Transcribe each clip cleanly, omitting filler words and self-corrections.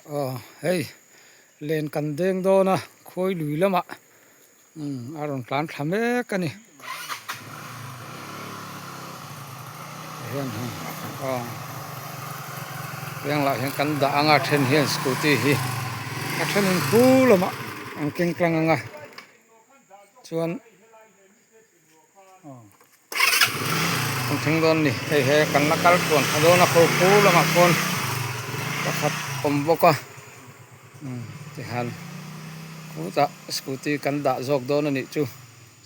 Aw hei len kan deng dawn a khawi lui lamah umm a rawn tlan thla mek a ni hian hei aw veng lah hian kan dah anga then hian scooty hi a thenin khu lamah an keng tlang anga chuan. Kan thleng dawn a ni hei he kan la kal tluan thla dawn a khaw khu lamah khawn pakhat awm bawk a umm tihian khutah scooty kan dah zawk dawn a nih chu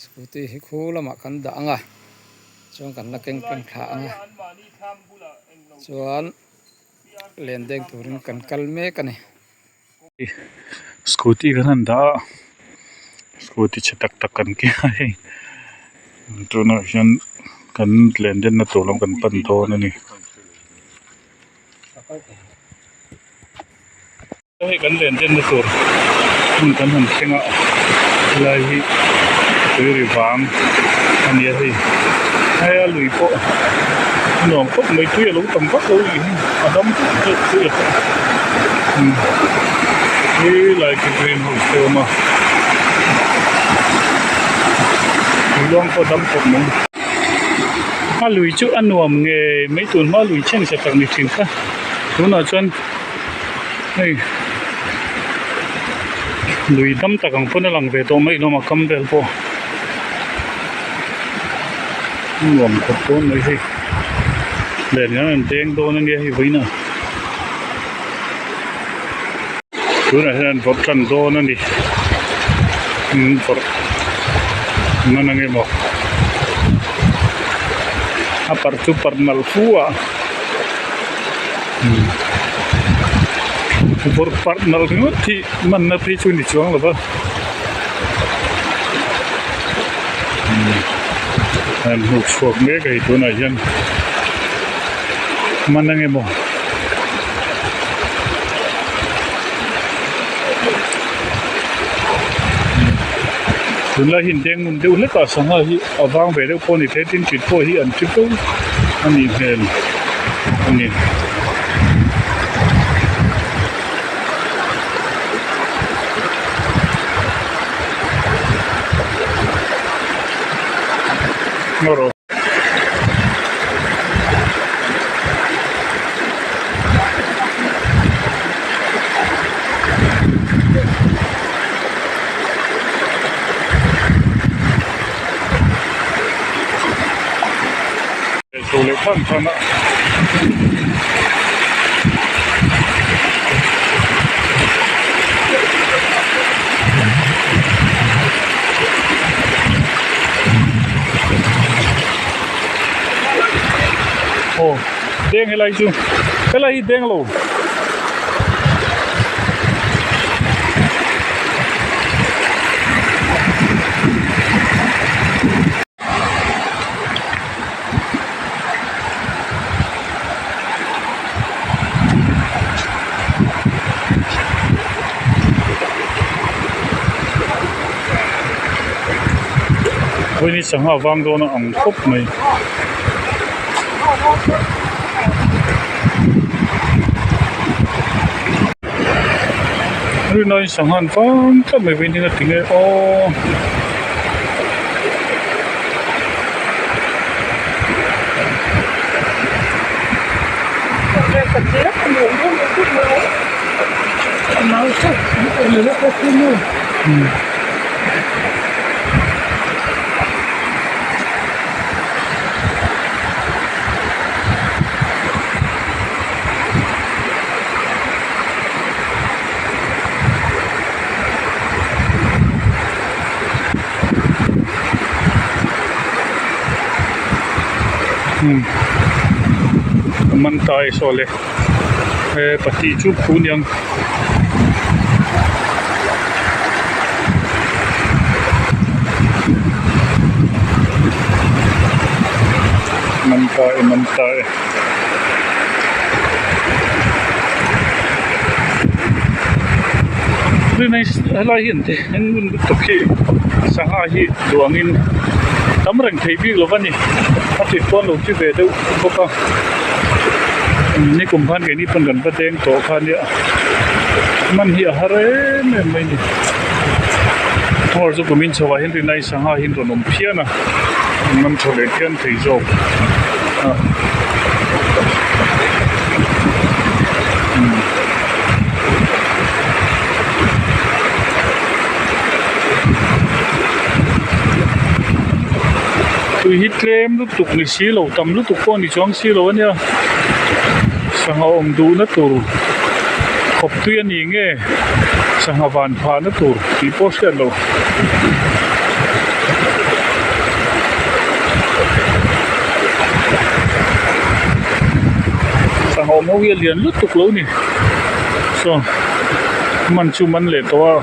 scooty hi khu lamah kan dah ang a chuan kan la keng tlang thla ang a chuan len deng turin kan kal mek a ni. Scooty kan han dah a scooty chhe tak tak kan keng a hei tunah hian kan len denna tur lam kan pan dawn a ni. Hei kan len denna tur hmun kan han thleng a helai hi tui ri vang a ni a hei hei a lui pawh a nuam khawp mai tui a lo tam vak lo nih hi a dam teuh teuh tui a pawh. He lai khi green house te a awm a luang pawh dam khawp mai a lui chu a nuam ngei mai tun hma lui chheng chhe tak ni thin kha tunah chuan hei lui dam tak ang pawn a lang ve tawh mai hlawm a kam vel pawh a nuam khawp dawn mai hei len hian an deng dawn ania hei vawiin ah. Tunah hian an vawrh tan dawn a ni an vawrh ngan ang emaw a parh chu parh nalh fu a vawrh parh nalh ringawt hi hmanna phei chu a ni chuang lo va an hnuk chhuak mek a hei tunah hian hman ang emaw. Tunlai hi deng ngun deuh hlek a sangha hi a vang ve deuh pawh a ni thei tin tit pawh hi an ti fo a nih hmel a ni. Chho leh than than a. Aw deng helai chu helai hi deng lo. Vawiin sangha vang dawn a ang khawp mai. Rinaiin sangha an vang tlat mai vawiin hi nga tinge aw. Man ta e saw le he pahnih chu phu niang man ta e man ta e. Helai hi an ti en ngun lutuk hi sangha hi duangin tam reng thei bik lo va ni a tih pawn lo ti ve deuh bawk a nikum khan keini pawn kan va deng tawh kha nia. Man hi a har em em mai a ni. Hmawr chu kumin chho ah hian rinai sangha hi an rawn awm phian a, an man tha ve phian thei zawk a. Tui hi tlem lutuk ni si lo tam lutuk pawh ni chuang si lo a nia sangha awm duhna tur khawp tui a ni nge sangha van phahna tur tih pawh hriat loh. Sangha awm ho hi a lian lutuk lo ni saw man chu man leh tawh a.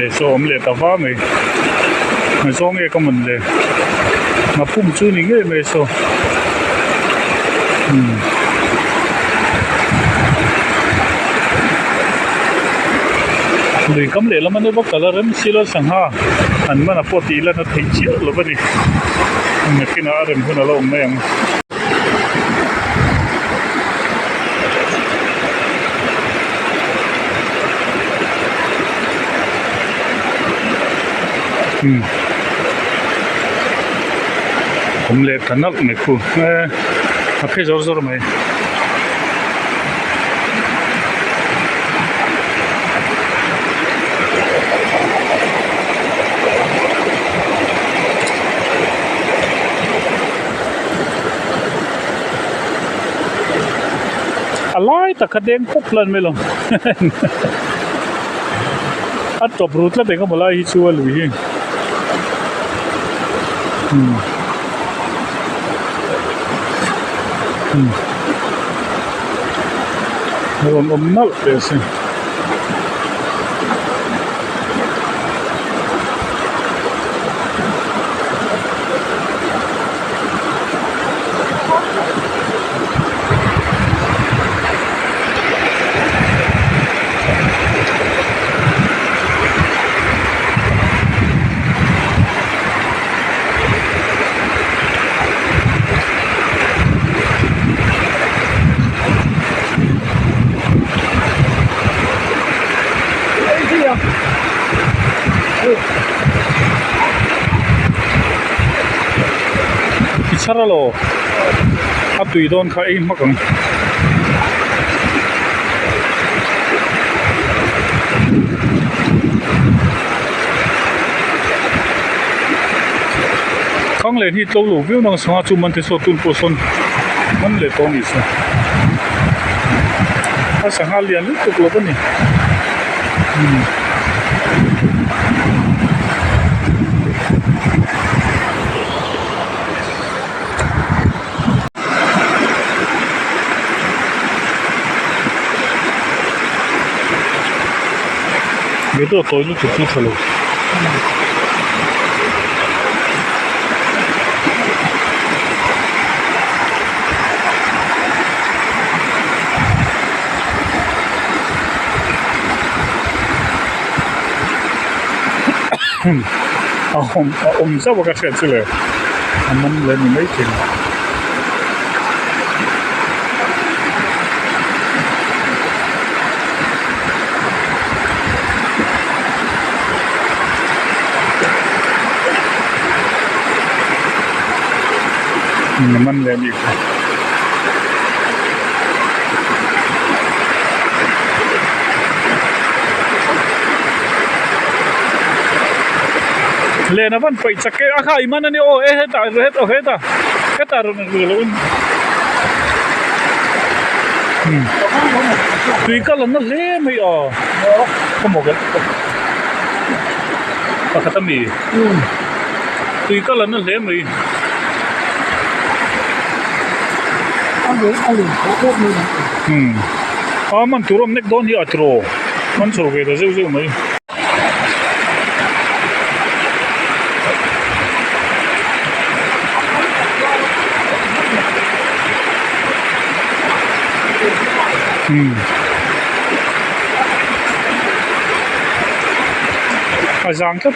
Hei saw awm leh ta va mai zawng nge ka mawn le ngapum chu ni ngei mai saw umm. Lui kam lehlam a neuh a kal a rem silo sangha an man a pawh tih lan a theih chiah lo a ni nakinah a rem hun a lo awm mai ang. Umm awm leh ta nalh mai khu e a phe zawr zawr mai. A lai tak kha deng pawp lan mai lo a tawp ru tlat eng emaw lai hi chu a lui hi umm umm a rawn awm nalh teh a sin. I chhar alaw a tui dawn kha ei hmak ang. Khang leh hi tlo lo viau nang sangha chu man te saw tun pawh sawn man leh tawh a nih chu a sangha lian lutuk lo a ni. Vedio tawi lutuk chu tha lo. A awm a awm zauh a ka hriat chu le a man leh ni mai thei. A man leh a nih kha. Len a van paih chak e a kha i man a ni aw e hetah hetah hetah hetah rawn ri loh in tui kal an na hle mai a khawmaw ka pakhat a mi tui kal an na hle mai. A man tur awm nek dawn hi a tiraw man chho ve ta zeuh zeuh mai. Umm a zang tlat.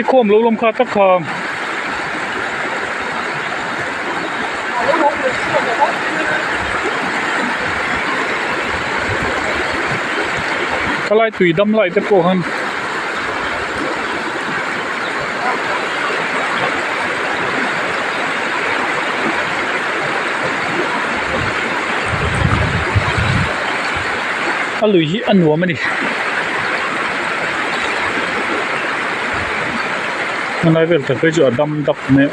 I khawm lo lawm kha tak kha. Khalai tui dam lai te pawh khan a lui hi a nuam a ni. Helai vel tak phei chu a dam dap mai a.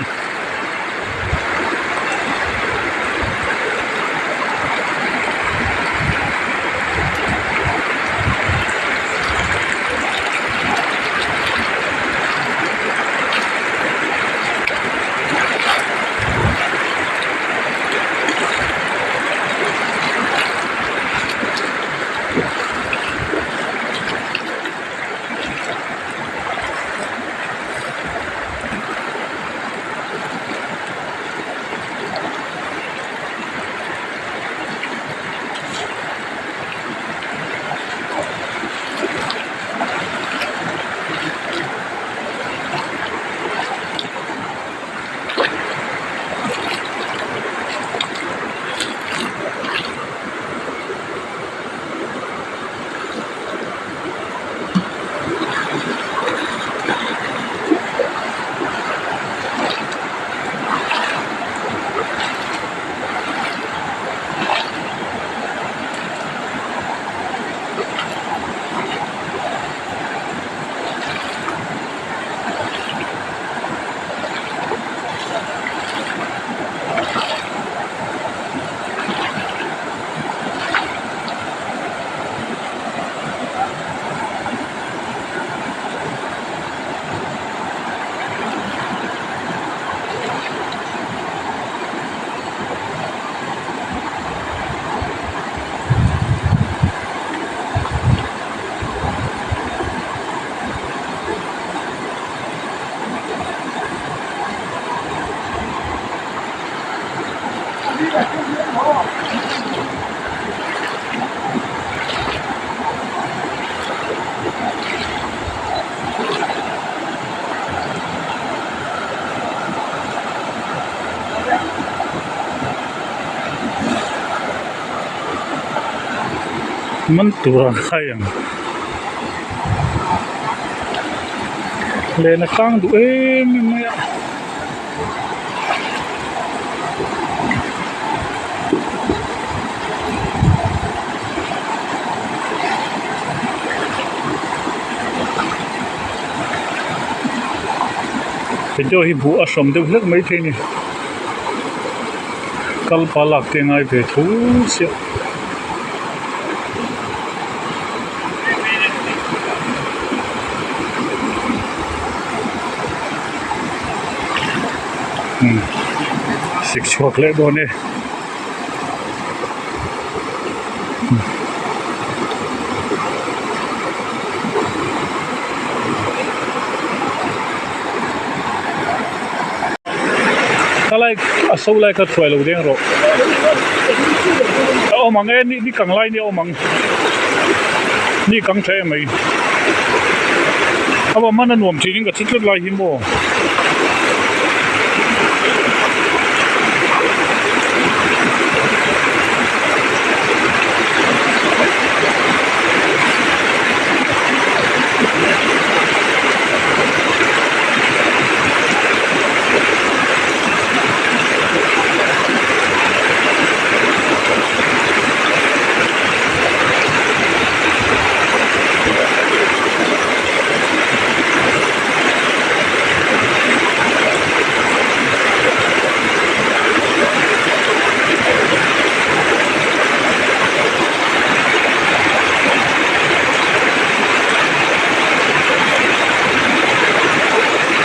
Man tur a ngai ang len a kang duh em em mai a. Video hi buh a hrawm deuh hlek mai thei a ni kal pa lak te a ngai ve tho chiah. Umm sik chhuak leh dawn e. Khalai a so lai kha thuai lo deng rawh a awm ang e ni kang lai ni a awm ang ni kang tha em mai a va hman a nuam thin in ka chhut tlat lai hi maw.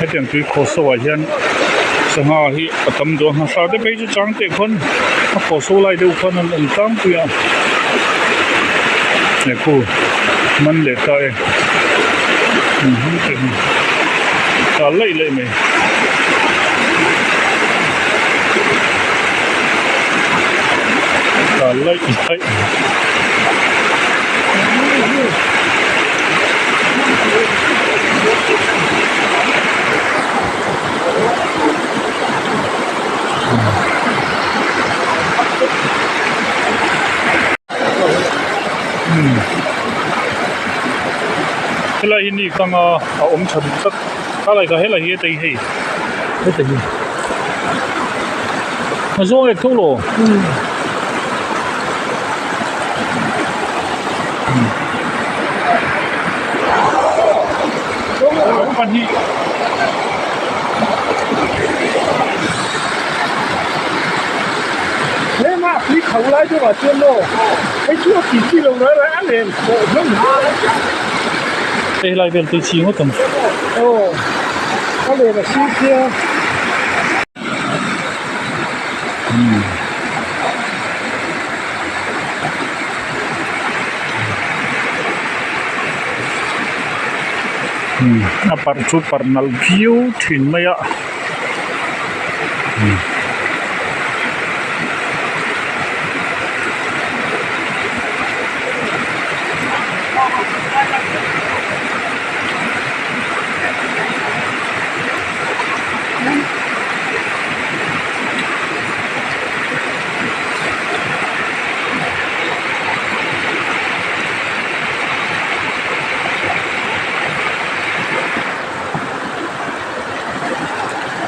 Hetiang tui khaw so ah hian sangha hi a tam duh a hmasa te phei chu chang teh khawn a khaw so lai deuh khawn an awm tlangpui a he khu man leh ta e. Tal laih laih mai. Tal laih laih. Helai hi ni kanga a awm tha duh tak helai kha helai hi a tei hei heta hi a zawng ek tho lo pahnih. He ma tui kho lai deuh ah chuan maw hei chu a ti chi lo rai rai a len khawh hlawm Hei helai vel te chi ngawt ang. Aw a len a sir sia. A parh chu parh nalh viau thin mai a.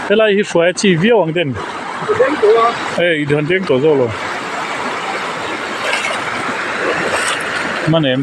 Helai hi hruai a chi viau ang ten hei i han deng tawh zawk lo hman em.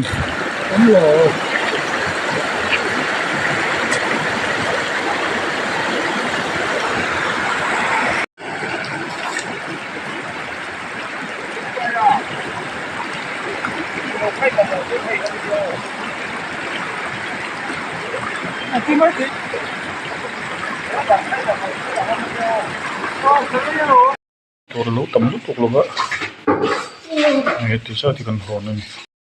Tur a lo tam lutuk lo va heti zat hi kan hawn a ni.